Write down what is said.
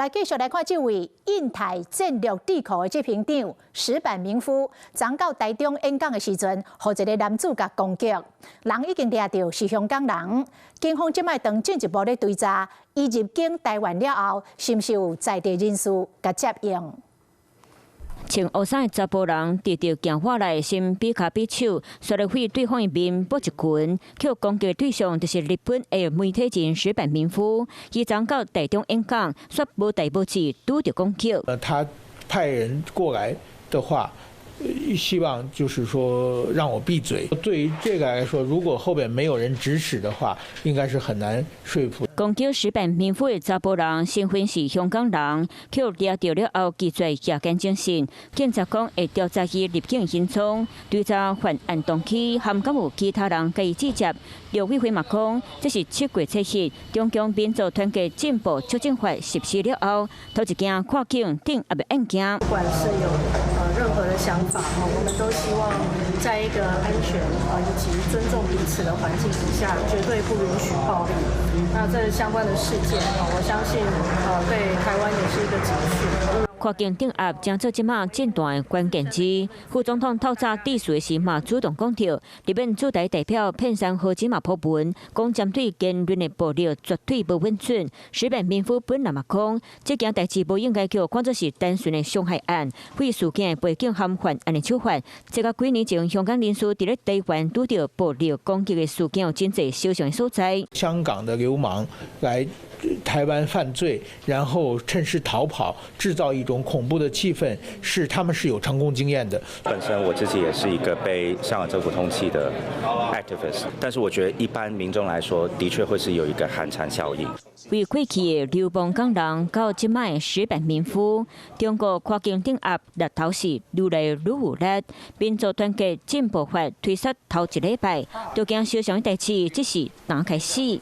來繼續來看這位印太戰略智庫的執行長矢板明夫，昨到台中演講的時陣，予一个男子共攻擊，人已經掠著是香港人。警方這擺當進一步咧追查，伊入境台灣了後，是毋是有在地人士共接應？穿烏衫的查埔人直直行過來，先比跤比手，煞來對對方的面搏一拳，予攻擊對象就是日本的媒體人矢板明夫。伊昨到台中演講，煞無代無誌拄著攻擊。他派人過來的話，希望就是說讓我閉嘴。對於這個來說，如果後邊沒有人指使的話，應該是很難說服。攻擊矢板明夫的查埔人身份是香港人，予掠著了後拒絕協警偵訊。警察講會調查伊入境行蹤，追查犯案動機，含敢有其他人共伊指接。陸委會嘛講，這是7月7日中共民族團結進步促進法實施了後，頭一件跨境鎮壓的案件。不管是有任何的想法，我們都希望在一個安全以及尊重彼此的環境底下，絕對不允許暴力。那這相關的事件，我相信對台灣也是一個警訊。跨境鎮壓將做這馬戰段的關鍵字。副總統透早致辭時嘛主動講著，日本駐台代表片山和子嘛鋪文，講針對言論的暴力絕對無允准。矢板明夫本人嘛講，這件代誌無應該予看做是單純的傷害案，對事件的背景和犯案的手法。這個幾年前，香港人士佇咧台灣拄著暴力攻擊的事件有真濟相像的所在。香港的流氓來台灣犯罪，然後趁勢逃跑，製造一種恐怖的氣氛，是他們是有成功經驗的。本身我自己也是一個被香港政府通緝的 activist，但是我覺得一般民眾來說，的確會是有一個寒蟬效應。為過去的流亡港人到這擺矢板明夫，中國跨境鎮壓力頭是愈來愈有力。民族團結進步法推出頭一禮拜，都驚相像的代誌，只是剛開始。